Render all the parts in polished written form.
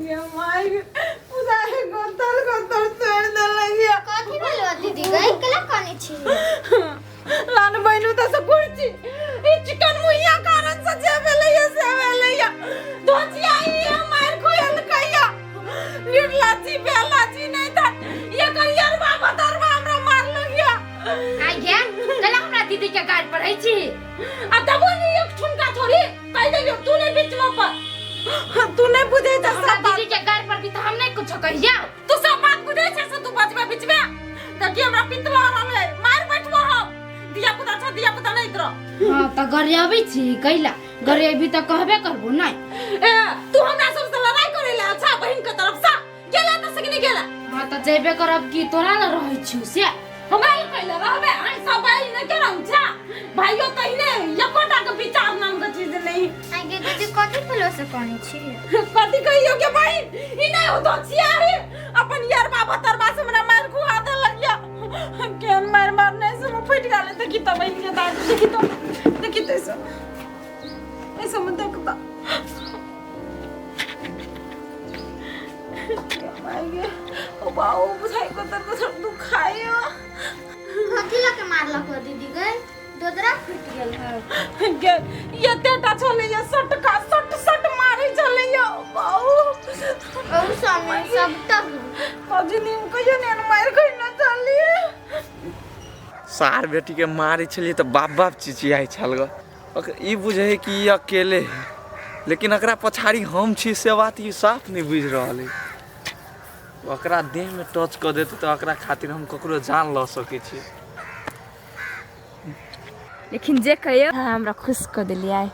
माय पूरा गोतर गोतर तोड़ देलक या। कथी भेलो दीदी गई कला काने छी? लान बहिनु त से कुर्ची ई चिकन मुइया कारण से जे भेलै या से भेलै या। धोचिया ई मार खुयल कहिया निर्लाची बेलाची नहीं था ये करियर बाबा दरबा हमरा मारलक या। आई गे, कला हमरा दीदी के गाड़ पढ़ै छी? आ तबो नहीं एक ठुनका थोड़ी कह देलियो, तू नहीं बीच में पर। हाँ, तू नहीं बुझे छ हमरा सब बात। दीदी के गाड़ पर भी त हम नहीं कुछ कहिया। तू सब बात बुझे छ से तू बचबे बीच में देखी हमरा पितला रहले मार बैठबो हम। दिया पुता छ, दिया पुता नहीं इधर। हां त गरियाबै छी कैला? गरियाबी त कहबे करबो नहीं। ए तू हमरा सब से लड़ाई करे ला अच्छा बहिन के तरफ से गेला त सकी नहीं गेला? हां त जेबे करब की तोरा ल रहै छी से? हमरा ल कैला रहबे आई सब भाई न के रहू छा भाइयो तहिने एकोटा के विचार नाम के चीज नहीं। आगे दीदी कथी भेलो से काने छी? कथी कहियो के बहिन, ई नहीं हो तो छिया है अपन यार बाबा तरबा से हमरा मार खुआ देलक या। केहन मार मारने से मुँह फटि गेलै। देखी त बहिन के दादी, देखी त, देखी त ऐसा ऐसा में देखता ओ बाऊ बुझाइ को तर को दुखायो। कथी लके मारलक हो दीदी गई? दोदरा फूट गेल है। गे एतेटा छलै या सटका सट सट मारै छलै या बाऊ। और सामने सब तक कजनी कहियो ने मार खैना चली। सार बेटी के मारे छलियै तऽ बाप बाप चिचियाइ छल ग। ई बुझै है कि ई अकेले है, लेकिन एकरा पछाड़ी हम छी से बात ई साफ नहीं बुझि रहल है। ओकरा देहमे टच कऽ देतै तऽ ओकरा खातिर हम ककरो जान लऽ सकै छी। लेकिन जे कहियो हमरा खुश कऽ देलियै।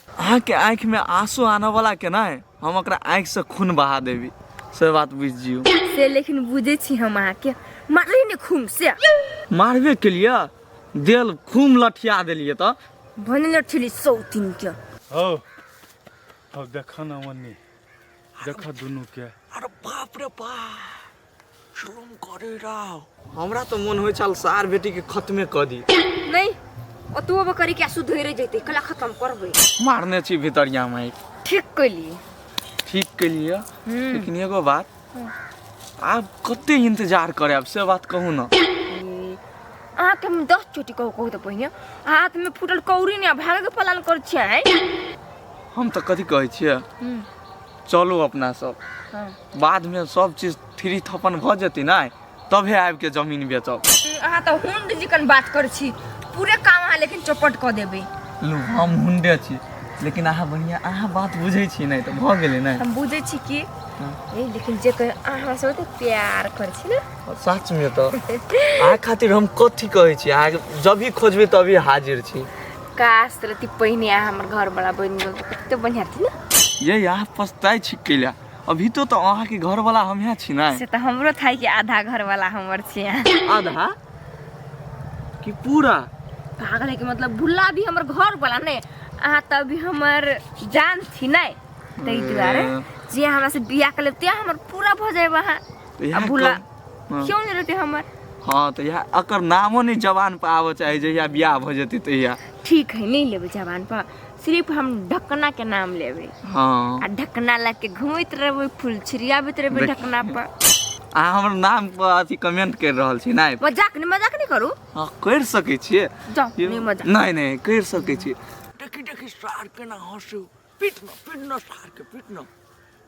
अहाँके आँखिमे आंसू आनऽवला के नहि हम ओकरा आँखिसँ खून बहा देबी से बात बुझि जियौ। से लेकिन बुझै छी हम अहाँके मारली ने खून से। मारबे केलियै, देल खून लठिया देलियै तऽ भने लठिली सौतीन के। हौ हौ देख न ओन्नी, देख दुनू के। अरे बाप रे बाप, जुलुम करे राव। हमरा तऽ मोन होइ छल सार बेटी के खत्मे कऽ दी। नहीं ओतबो बकरी के सुधरि जैतै, कला खत्म करबै। मारने छी भितरिया माइक। ठीक कैलियै। ठीक कैलियै, लेकिन एगो बात, आब कते इंतजार करायब से बात कहू न। अहाँके हम 10 चोटी कहू कहू तऽ पहिने हाथ में फूटल कौड़ी ने भागे के प्लान कर छियै। हम तऽ कथी कहै छियै, चलू अपना सब बाद में सब चीज थ्री थपन भऽ जेतै ने तबे आबि के जमीन बेचब। अहाँ तऽ हुंड जिकन बात कर छी, पूरे काम अहाँ लेकिन चौपट कऽ देबै। लू हम हुंडे छी, लेकिन अहाँ बढ़िया अहाँ बात बुझै छी नहि तऽ भऽ गेलै ने। हम बुझै छी कि ए, लेकिन जे कहे अहाँ हमरा से ओते प्यार करै छी ने। सच में तऽ अहाँ खातिर हम कथी कहै छी, अहाँ जब भी खोजबै तभी हाजिर छी। काश रहती पहिने अहाँ हमर घर वाला बनि गेल तऽ कते बढ़िया रहती ने। ये अहाँ पछताइ छी कैला? अभी तो अहाँके घर वाला हमहे छी ने। से तऽ हमरो था कि आधा घर वाला हमर छी। आधा कि पूरा? पागल है कि मतलब भुल्ला भी हमर घर वाला नहीं, अहाँ तऽ अभी हमर जान थी नहीं, ताहि दुआरे जे हमरा से बियाह कर लेब ते हमर पूरा भऽ जाए अहाँ। तऽ इएह आ भुल्ला कम- क्यों नहीं रहते हमर? हाँ तऽ इएह एकर नामो नहीं जबान पर आबऽ चाही जहिया बियाह भऽ जेतै तहिया। ठीक है, नहीं लेबै जबान पर, सिर्फ हम ढकना के नाम लेबै। हाँ आ ढकना लग के घूमैत रहबै, फूल छिड़ियाबैत रहबै ढकना पर। अहाँ हमर नाम पर अथी कमेंट कर रहल छी नहि? मजाक नहीं, मजाक नहीं करू। हाँ कर सकै छियै। जाओ, नहीं मजाक। नहीं नहीं कर सकै छियै। देखी देखी सार केना हँसू, पीट न पीट न सार के पीट न।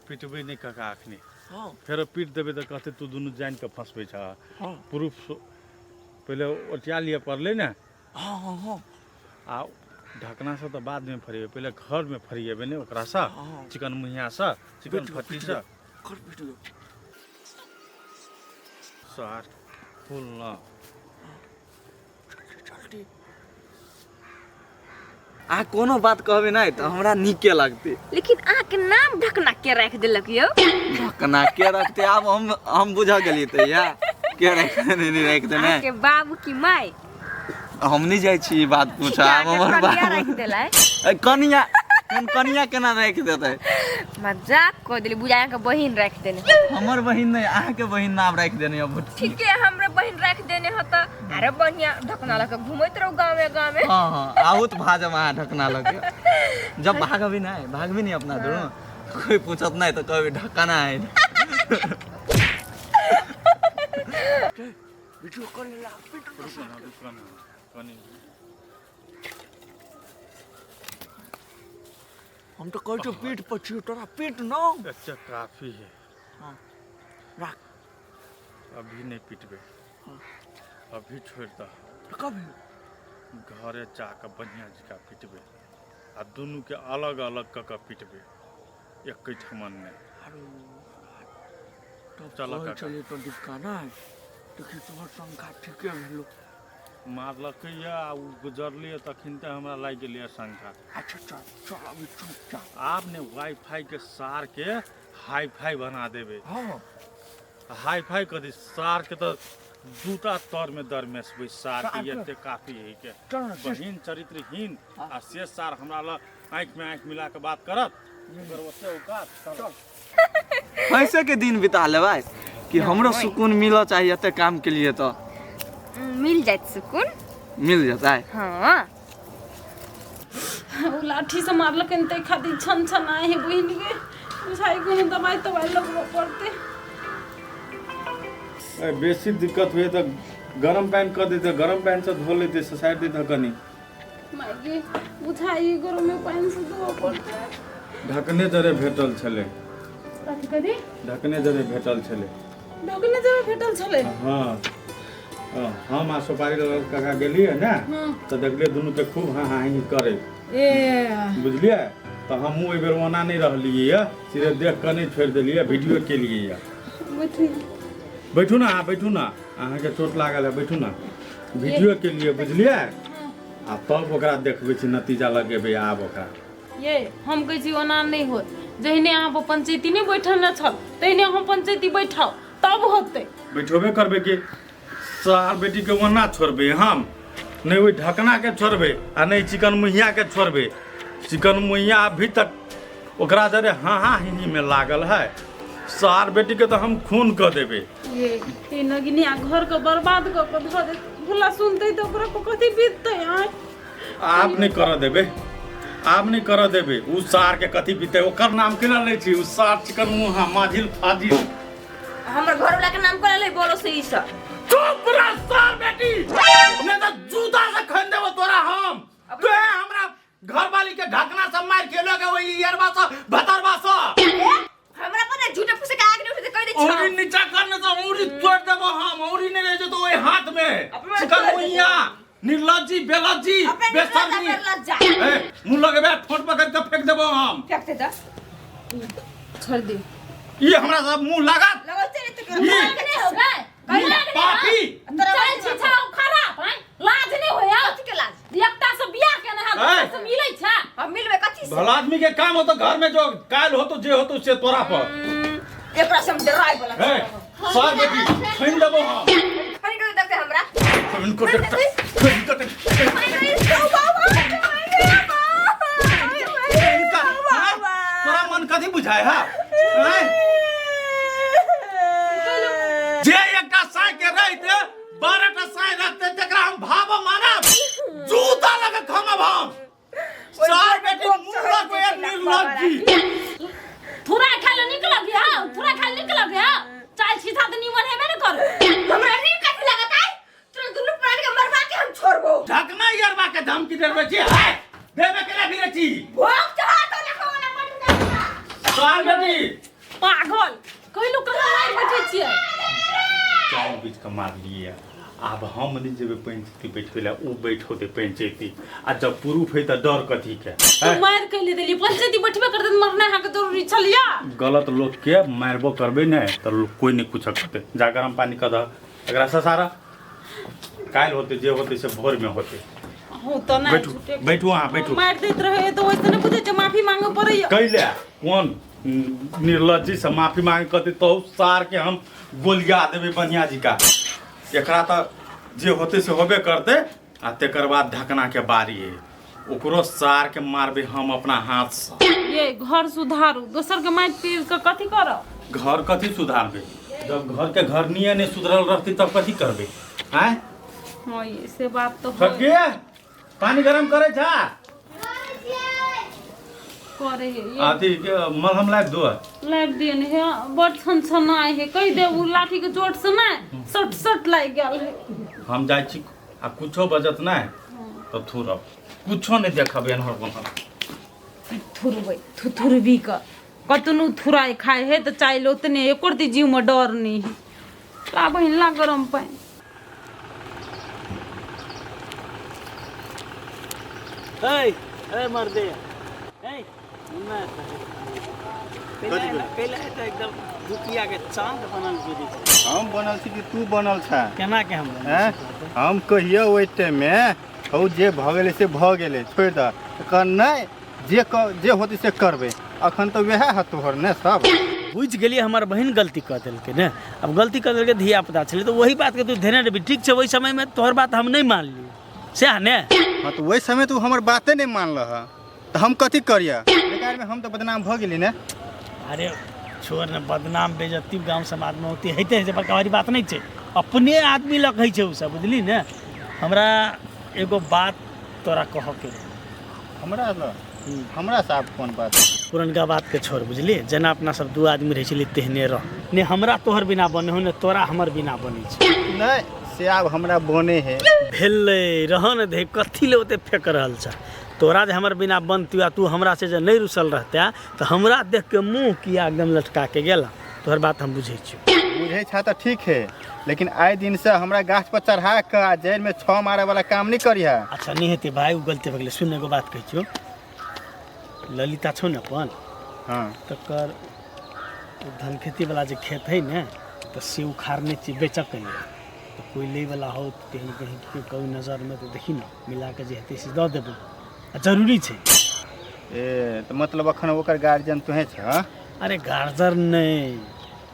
पिटबै नहि काका अखनी। हाँ। फेरो पीट देबै तऽ कहतै तू दुनू जानि कऽ फँसबै छह। हाँ। प्रूफ पहिले ओटिया लिअ पड़लै ने। हाँ हाँ हाँ। आ ढकनासँ तऽ बादमे फरिएबै, पहिले घरमे फरिएबै ने ओकरासँ। हाँ। चिकन मुहियासँ, चिकन फट्टीसँ। घर पीट सार फूल न। अहाँ कोनो बात कहबै नहि तऽ हमरा नीके लगतै। लेकिन अहाँके नाम ढकना के राखि देलक यौ? ढकना के रखतै? आब हम बुझऽ गेलियै तऽ इएह के राखि देने, नहि राखि देने अहाँके बाबू की माय? हम नहीं जाइ छी ई बात पूछा आब हमर कनिया बाप राखि देलै। ए, कनिया कन कनिया केना राखि देतै? मजाक कऽ देली, बुझाय के बहिन राखि देने। हमर बहिन नहीं, अहाँके बहिन नाम राखि देने अब। ठीके, हमरे बहिन राखि देने हो तऽ अरे बढ़िया ढकना लऽ के घुमैत रहू गाँवे गाँवे। हाँ हाँ, आउत भाजब अहाँ ढकना लगे जब भागबी नहीं, भागबी नहीं अपना दुनू, कोई पूछत नहीं तो कहबी ढकना है। वीडियो कॉल ला। रुकू ना, रुकू ना, कनी। हम तो कहै छौ पीठ पर छियौ तोरा, पीठ न। अच्छा काफी है। हाँ राख। अभी नहीं पिटबे, अभी छोड़ दह। कभी घरे जाके बढ़िया जकाँ पिटबै आ दुनूके अलग अलग कऽ कऽ पिटबै, एके ठमन नहि। तब चलऽ कहै काका। छलियै तो डिक्का नहि देखी, तोहर शंका ठीके भेलो। मारलकै यऽ आ ओ गुजरलियै तखन तऽ हमरा लागि गेलै शंका। अच्छा चल चल, अभी चुपचाप। आब ने वाई फाई के सार के हाई फाई बना देबै। हाँ। हाई फाई कऽ दी सार के तऽ दूटा तर में दरमेसबै सार के। सार के? एते काफी है के। चल ना। बहिन चरित्रहीन आ से सार हमरा लग आँखि में आँखि मिला के बात करत, ओकर ओते औकात। चल। पैसे के दिन बिता लेबै कि हमरो सुकून मिलऽ चाहिए एते काम के लिए तो। मिल जायत सुकून। मिल जेतै? हाँ। ओ लाठी से मारलकनि ताहि खातिर छन छन आए हे बहिन के, बुझाइ कोनो दवाइ तवाइ लगबऽ पड़तै। ए, बेसी दिक्कत हुए तऽ गरम पानि कऽ देतै, गरम पानिसँ धो लेतै, ससारि देतै कनि। माय बुझाइ गरमे पानि से धोअ पड़तै। ढकने जरे भेटल छलै। कथी कथी? ढकने जरे भेटल छलै। ढकने जरे भेटल छलै? हाँ हाँ, हम आ सुपारी लऽ काका गेलियै ने तऽ देखलियै दुनू के खूब हाँ हाँ ही करे। ए। बुझलियै तऽ हमहूँ एहि बेर ओना नहि रहलियै यऽ, सीधे देख कऽ नहि छोड़ि देलियै, वीडियो केलियै यऽ। बैठू। बैठू ने अहाँ, बैठू ने, अहाँके चोट लागल है, बैठू ने। वीडियो केलियै बुझलियै, आ तब ओकरा देखबै छी, नतीजा लगेबै आब ओकरा। ये हम कहै छी ओना नहि होत, जहिने अहाँ पर पंचायती नहि बैठल ने छल तहिने हम पंचायती बैठाउ तब होतै। बैठबे करबै कि सार बेटी के ओना छोड़बै हम नहि, ओहि ढकना के छोड़बै आ नहि चिकन मुहिया के छोड़बै। चिकन मुहिया अभी तक ओकरा जरे हाँ हाँ ही ही में लागल है, सार बेटी के तऽ हम खून कऽ देबै। ये ई नगिनिया घर के बर्बाद कऽ के धऽ देत, भुला सुनतै तऽ ओकरा पर कथी बीततै आँय? आब नहि करऽ देबै, आब नहि करऽ देबै। उ सार के कथी बीतै, ओकर नाम केना लै छी? उ सार चिकन मुहा माझिल फाजिल। हमर घरवाला के नाम कोना ले बोलो से ई सब? चुप रह सार बेटी, नहीं तो जूता से खन देबो तोरा हम। तो हमरा घरवाली के ढकना सब मार के लगे ओई यरबा से भतरबा से। हमरा पर ना झूठे फूसे के आग नहीं उठे कह दे। औरी नीचा करने तो औरी तोड़ देबो हम, औरी नहीं रह जेतो ओई हाथ में। अपने चिकन तोड़ देबो। मुइया निर्लज्जी बेलज्जी अपने बेशर्मी लज्जा। ए मुंह लगेबे ठोट पकड़ के फेंक देबो हम। फेंक दे दा। छोड़ दी। ई हमरा सब मुंह लागत लगो चले तो ई। नहीं हो गए। पापी। तोरा चल छी छौ खराब हैं, लाज नहीं होया? कथी के लाज? एकटा से बियाह केने है, ऐ। दोसर से मिलै छै? हम मिलबे कथी से? भला आदमी के काम हो तो घर में जो काल हो तो जे हो तो से तोरा पर। एकरा से हम डराय वाला। ए सार बेटी खैन देबो हम। खनी के देखते हमरा। खैन को देखते, खैन को देखते। इनका, हाँ? तोरा मन कथी बुझाय है हैं? जे एकटा साय के रहिते 12 टा साय रखते तकरा हम भाव मानब, जूता लगे खमब हम। सार बेटी मुंह लगे निर्लज्जी। थोड़ा खाय ले निक लगे हां, थोड़ा खाय निक लगे हां, चाल सीधा त निमन हेबे न कर। हमरा नहीं कथी लागत है, तोरा दुनू प्राण के मरवा के हम छोड़बो। ढकना यरबा के धमकी देबे छी है, देबे के ना फिरे छी। भोग चढ़ा तो लखवाना पड़ता। सार बेटी पागल कहलु कहाँ मारि बैठे छियै? चाउर बीछ के मारलियै। आब हम नहि जेबै पंचायती बैठबै लए, ओ बैठौतै पंचायती। आ जब प्रूफ है तऽ डर कथी के? तू मारि कैले देली, पंचायती बैठबे करते त मरना अहाँके जरूरी छलिया। गलत लोग के मारबो करबै ने तऽ लोग कोई नहीं कुछ करतै। जा गरम पानी कऽ दह एकरा ससारा, काल्हि होतै जे होतै से भोर में होतै। हो तऽ नहि। बैठू। झूठे बैठू अहाँ, बैठू। मारि दैत रहे तऽ ओइसे नहि बुझै छै, माफी मांगे पड़ैया। कैले कोन निर्लज्जी से माफी मांगे कहते तो सार के हम गोलिया देबै बढ़िया जी का। एकरा तऽ जे होतै से होबे करतै। आ तकर बाद ढकना के बारी है, ओकरो सार के मारबे हम अपना हाथ से। ये घर सुधारू, दोसर के माटि पीर के कथी करब? घर कथी सुधारबे, जब घर के घर निये नहीं सुधरल रहती तब कथी करबे? आय हाँ ये से बात तो छोटकी पानी गरम करे छा करे है ये। अथी के मलहम लाग दो, लाइट दिए है, बड़ छन छनाय है, कहि देब उ लाठी के चोट से नहीं सट सट लागि गेल है। हम जाइ छी आ कुछो बजत नहीं तो थुरब, कुछो नहीं देखब एनहर ओनहर। थुरबै थुथुरबी क कतनो थुराय खाए है तो चाइल उतने एको रत्ती जीव में डर नहीं है। ला बहिन ला गरम पानि। ए मर्दे ए पहले तो एकदम दुतिया के चांद बनल छै। हम बनल छी कि तू बनल छा? केना के हम हैं? हम कहियो ओहि टाइम में हौ जे भऽ गेलै से भऽ गेलै, छोड़ि दऽ। कह नहि जे जे होतै से करबै, अखन तऽ वएह हत तोहर ने सब। बुझि गेलियै हमर बहिन गलती कऽ देलकै ने, आब गलती कऽ देलकै धिया पुता छलै तऽ वही बातके तू धेने रहबी। ठीक छै, ओहि समयमे तोहर बात हम नहि मानलियै सएह ने? हाँ तऽ ओहि समय तू हमर बाते नहि मानलह तऽ हम कथी करियै? बेकारमे हम तऽ बदनाम भऽ गेली ने। अरे छोड़ ने, बदनाम बेजती गाँव समाजमे होती होइते होइ छै, बड़का भारी बात नहि छै, अपने आदमी लग होइ छै ओसब, बुझली ने? हमरा एगो बात तोरा कहऽके रहौ। हमरा लग? हमरा से आब कोन बात? पुरनका बातके छोड़, बुझली? जेना अपना सब दू आदमी रहै छलियै तेहने रह, ने हमरा तोहर बिना बने हो ने तोरा हमर बिना बनै छै। नहि से आब हमरा बने है। भेलै रह ने दे, कथी ले ओते फेक रहल छ? तोरा जे हमर बिना बनती आ तू हमरा से जे नहि रुसल रहते तऽ हमरा देख के मुँह किया एकदम लटका के गेला? तोहर बात हम बुझै छियौ। बुझै छा तऽ ठीक है, लेकिन आइ दिन से हमरा गाछ पर चढ़ा के आ जड़ि में छह मारे वाला काम नहीं करिहे। अच्छा नहीं हेतै भाई, उ गलती भऽ गेलै। सुन एगो बात कहै छियौ, ललिता छौ ने अपन, हाँ तकर धन खेती वाला जे खेत है ने तऽ से उखाड़ने छी बेचऽ के लेल, तऽ कोइ लै वाला हो कहीं कहीं के कोइ नजर में तऽ देखी ने, मिला के जे हेतै से दऽ देबै, आ जरूरी छै। ए तऽ मतलब अखन ओकर गार्जियन तुहे छ? अरे गार्जियन नहि,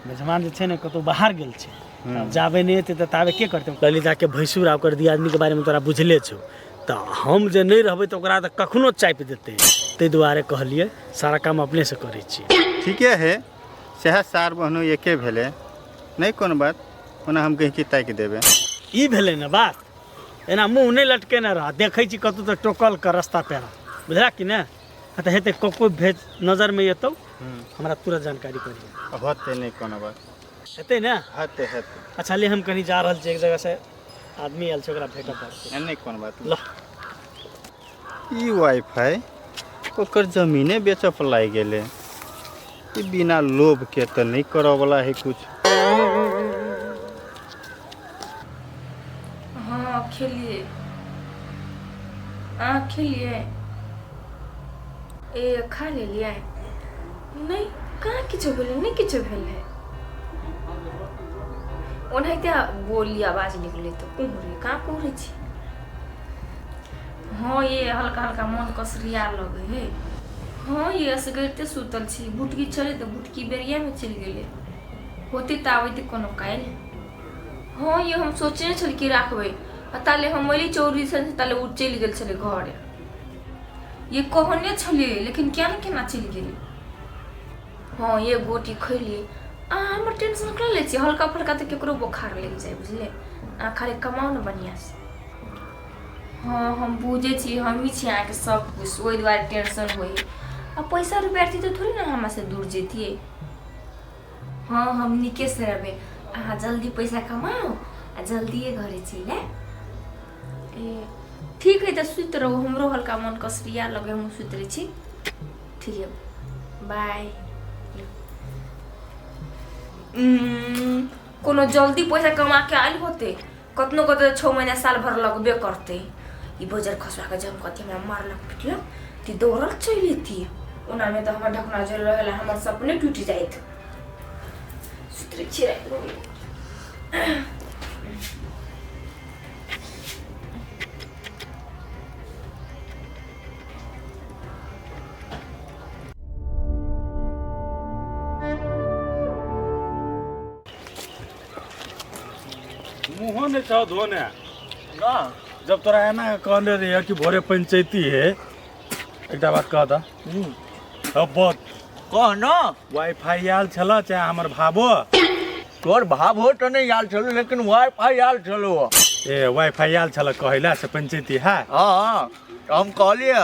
मेजबान जे छै ने कतहु बाहर गेल छै, आब जाबे नहि एतै तऽ ताबे के करतै? ललिता के भैंसुर आ ओकर दियादनीके बारेमे तोरा बुझले छौ, तऽ हम जे नहि रहबै तऽ ओकरा तऽ कखनो चापि देतै, ताहि दुआरे कहलियै सारा काम अपनेसँ करै छियै। ठीके है, सएह सार बहनो एके भेलै, नहि कोनो बात, ओना हम गहिकी ताकि देबै। ई भेलै ने बात, एना मुँह नहि लटकेने रह, देखै छी कतहु तऽ टोकल कर रस्ता पेरा, बुझला कि नहि? हाँ तऽ हेतै कोइ भेज नजरमे एतौ हमरा तुरंत जानकारी करिहे। होतै नहि कोनो बात। हेतै ने? हेतै हेतै। अच्छा ले, हम कनी जा रहल छी, एक जगह से आदमी आयल छै ओकरा भेटऽ पड़तै। नहि कोनो बात। ल ई वाईफाई ओकर जमीने बेचऽ पर लागि गेलै, ई बिना लोभ के तऽ नहि करऽ वाला है कुछ। हाँ खेलिए, अहाँ खेलिए? ए खा लेलिए? नहीं कहाँ किछो भेलै, नहीं किछो भेल है, ओनाहिते बोली आवाज निकले तो कुहरे कहाँ कुहरे छी। हाँ ये हल्का हल्का मन कसरिया लगे है। हाँ ये असगरिते सुतल छी, भुटकी छलै तऽ भुटकी बेरियामे चलि गेलै, होते तऽ आबैते कोनो काल्हि। हाँ ये हम सोचने छल कि राखबै, आ ताले हम अयली चौरी से ताले ओ चलि गेल छलै घरे। ये कहने छलियै लेकिन किया ने केना चलि गेलै। हाँ ये गोटी खैलियै। अहाँ हमर टेंशन केना लै छियै? हल्का फुल्का तऽ केकरो बोखार लागि जाइ, बुझलियै? अहाँ खाली कमाउ ने बढ़िआँसँ। हाँ हम बुझै छी, हमही छी अहाँके सब कुछ, ओहि दुआरे टेंशन होइ है। आ पैसा रुपया रहतै तऽ थोड़े ने हमरासँ दूर जैतियै। हाँ हम नीकेसँ रहबै, अहाँ जल्दी पैसा कमाउ आ जल्दिए घरे चलि आयब। ए ठीक है तऽ सुति रहू, हमरो हल्का मन कसरिया लगे, हमहूँ सुति रहै छी। ठीक है बाय। कोनो जल्दी पैसा कमा के आयल होते, कतनो कतनो 6 महीना साल भर लगबे करते। ई बजर खसवा के जब कथी हमरा मारलक पिटलक ती दौड़ल चलि एती, ओनामे तऽ हमर ढकना जल रहेला, हमर सपने टूटि जाइत। सुतरे छी राति भऽ गेलै। मुँहो नहि छौ धोने ना। जब तोरा एना कहने रहिए कि भोरे पंचायती है, एकटा बात कह दा। अब बहुत कह न। वाईफाई आयल छल चाहे हमर भावो? तोर भावो तऽ नहि आयल छलो, लेकिन वाईफाई आयल छलो। ए वाईफाई आयल छल कहैला से पंचायती है? हाँ, हम कहलिए,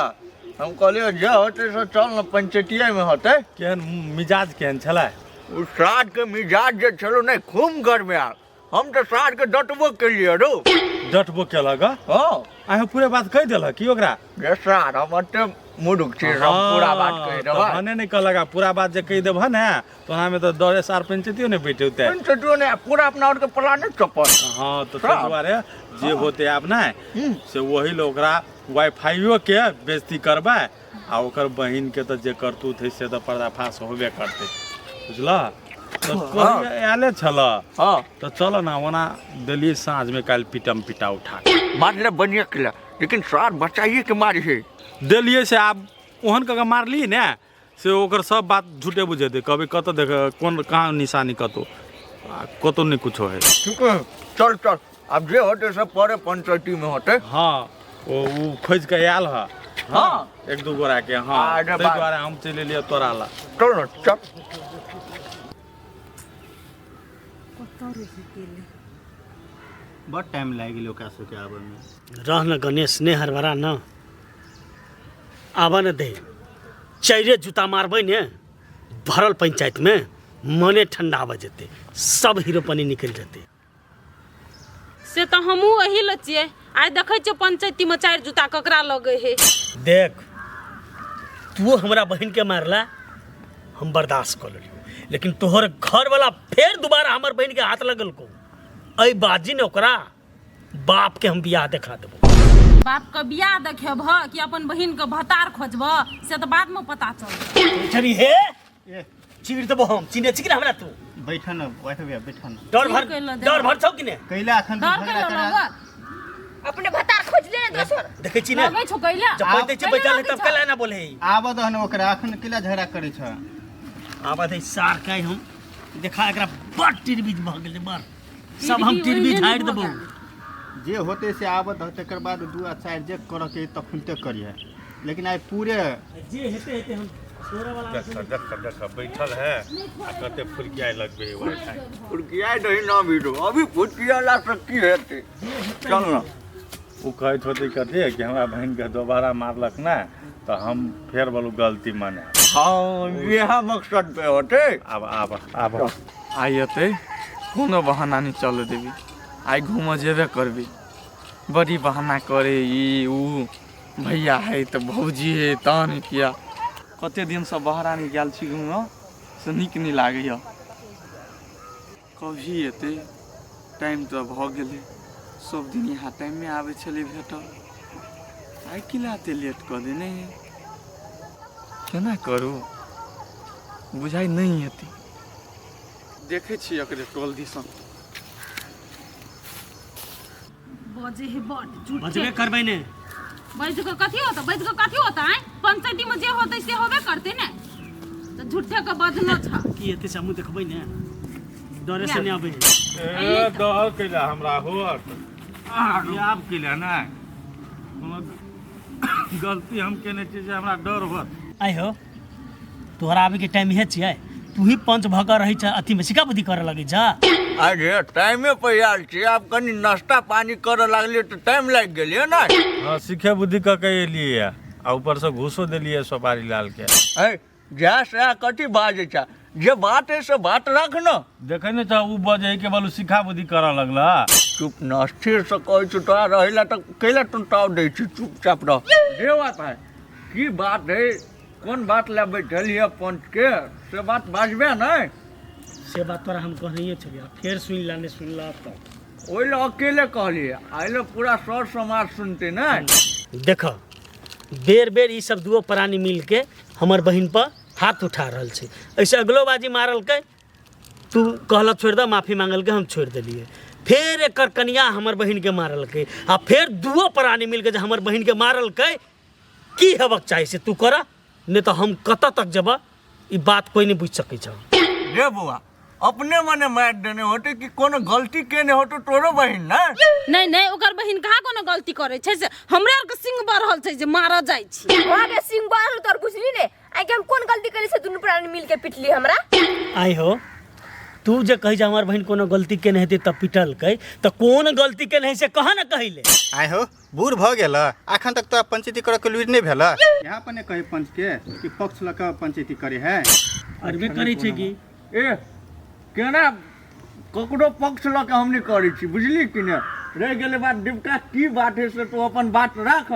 हम कहलिए जे होतै से चल न पंचायतिये में होतै। केहन मिजाज केहन छलै? ओ सार के मिजाज जे छलो ने खूब गर्मी आयल। हम तऽ सार के डटबो केलिए रो। डटबो केलक? हाँ। अहाँ पूरे बात कहि देलक की ओकरा? जे सार हम एते मूर्ख छी, हम पूरा बात कहि देबै। भने नहि कहलक, आ पूरा बात जे कहि देबह ने तो ओनामे तऽ डरे सार पंचायतियो नहि बैठेतै। पंचायतियो नहि, पूरा अपना आरके प्लाने चौपट। हाँ, तऽ ताहि दुआरे जे होतै आब नहि से वही लोग ओकरा वाईफाइयो के बेइज्जती करबै, आ ओकर बहिन के तऽ जे करतूत है से तऽ पर्दाफाश होबे करतै, बुझलह? तऽ आयले छल। हाँ। तऽ चल ना, ओना देलियै साँझमे काल्हि पिटम पिटा उठा के। मारले बढ़िया केला, लेकिन सार बचाइए के मारी है। देलियै से आब ओहन कऽ के मारलियै ने से ओकर सब बात झूठे बुझेतै। कहबै कतऽ देख कोन कहाँ निशानी, कतौ आ कतौ नहि कुछो है। ठीक है, चल चल, आब जे होतै से परे पंचायती में होतै। हाँ, ओ खोजि कऽ आयल हँ। हाँ, एक दू गोरा के। हाँ, ताहि दुआरे हम चलि एलियै तोरा ला। चल न चल। कतऽ रहि गेलै? बड़ टाइम लागि गेलै ओकरा सबके आबऽमे। रह न गणेश, ने हड़बड़ा न, आबऽ न दे, चारिए जूता मारबै ने भरल पंचायत में, मने ठंडा भऽ जेतै, सब हीरोपनी निकलि जेतै। से तऽ हमहूँ एही लए छियै, आइ देखै छियै पंचायतीमे चारि जूता ककरा लगै है। देख, तू हमरा बहिन के मारला हम बर्दाश्त कऽ लेलियौ, लेकिन तोहर घरवाला फेर दोबारा हमर बहिन के हाथ लगलको, एहि बाजी ने ओकरा बाप के हम बियाह देखा देबो। बाप के बियाह देखेबह कि अपन बहिन के भतार खोजबह से तऽ बाद में पता चलतै। चली हे, चीर देबो हम, चिन्है छी कि ना हमरा तू? बैठ न वाइफ भैया, बैठ न। डर भर, डर भर छौ कि ने? कैला अखन डर झगड़ा कैला करा? लगल? अपने भतार खोज ले ने दोसर। देखै छी ने? लगै छौ कैला? जब बैठै छी बैठल है तब कैला ना बोले? आबऽ दहन ओकरा, अखन कैला झगड़ा करै छ? आबऽ दे सार के, हम देखा एकरा बड़ टिरबीज भऽ गेलै, बड़ सब हम टिरबी झाड़ि देबौ। जे होतै से आबऽ दह, तकर बाद दू आ चारि जे करऽ के तखन ते करिहे, लेकिन आइ पूरे जे हेतै हेतै, हम तोरा वाला। देख देख देख, बैठल है आ कते फुरकियाइ लगबे है वाईफाई। फुरकियाइ दही ना बीडो, अभी फुरकियाला से की हेतै? चल न। ओ कहैत होतै कथी कि हमरा बहिनके दोबारा मारलक ने तऽ हम फेर बोलू गलती माने। हाँ, इएह मकसद पे होतै। आब आब आब। आइ एतै कोनो बहाना नहि चलऽ देबी, आइ घूमऽ जेबे करबी। बड़ी बहाना करे ई ऊ, भैया है तऽ भौजी है तहन किया। कते दिनसँ बहरा नहि गेल छी घूमऽ, से नीक नहि लागैए। कभी एतै? टाइम तऽ भऽ गेलै। सब दिन यहाँ टाइममे आबै छलै भेटल, आइ किला एते लेट कऽ देने है? केना करू, बुझाइ नहि हेतै। देखै छी एकरे टोल दिसन। बजे हे बड झूठ। बजबे करबै ने। बैज के कथी होता? बैज के कथी होता है? पंचायती में जे होतै से होबे करते ने, तऽ झूठे के बजनो छ। की हेतै से हमहूँ देखबै ने, डरे से नहि अबै। ए दहल कैला हमरा होत आब कैला ने, कोनो गलती हम केने छी जे हमरा डर होत? आइ हो, तोहरा आबैके टाइम इहे छियै? तू ही पंच भऽ कऽ रहै छ, अथीमे सिक्का बुद्धि करऽ लगै छ। अरे टाइमे पर आयल छी, आब कनि नाश्ता पानी करऽ लागलियै तऽ टाइम लागि गेलियै ने। हाँ, सीखे बुद्धि कऽ के एलियै आ ऊपरसँ घूसो देलियै सोपारी लाल के। है जएह सएह कथी बाजै छ? जे बात है से बात राख न। देखै नहि छ, उ बजै के बलू सिखा बुद्धि करऽ लगला। चुप न, स्थिर से कहै छी तोरा, रहै ला तऽ कैला तू ताव दै छी? चुपचाप रह। जे बात है, की बात है, कोन बात लए बैठल हिय पंच के, से बात बाजबे नहि? से बात तोरा हम कहनैये छलियै, फेर सुनि ला, नहि सुनला तऽ ओहि लए अकेले कहलियै, एहि लए पूरा सर समाज सुनतै ने। देख, बेर बेर ई सब दुओ प्राणी मिलके हमर बहिन पर हाथ उठा रहल छै। एहिसँ अगलो बाजी मारलकै, तू कहलक छोड़ि दऽ, माफी मांगलकै, हम छोड़ि देलियै। फेर एकर कनिया हमर बहिनके मारलकै, आ फेर दुओ प्राणी मिलके जे हमर बहिनके मारलकै, की हेबक चाही से तू कर, नहि तऽ हम कतऽ तक जेबऽ ई बात कोइ नहि बुझि सकै छौ। रे बौआ, अपने मने मारि देने होते कि कोनो गलती केने होतो तोरो बहिन ने। नहीं नहीं, ओकर बहिन कहाँ कोनो गलती करे छै से हमरे आर के सिंह बढ़ल छै जे मारऽ जाइ छी। वहाँ के सिंह बढ़ल तोर बुझली ने आइ के हम कोन गलती करी से दुनू प्राणी मिल के पिटली हमरा। आई हो तू जे कही जे हमर बहिन कोनो गलती केने हेतै तब पिटलकै, तऽ कोन गलती केने है से कह ने कहिले। आइ हो बूढ़ भऽ गेल, अखन तक तोरा पंचायती करऽ के लुरि नहि भेल। यहाँ पर ने कही पंच के कि पक्ष लऽ कऽ पंचायती करे है। करबे करै छै की? ए केना ककरो पक्ष लऽ के हम नहि करै छी, बुझली कि ने? रहि गेलै बात डिबका की बात है से तू अपन बात राख।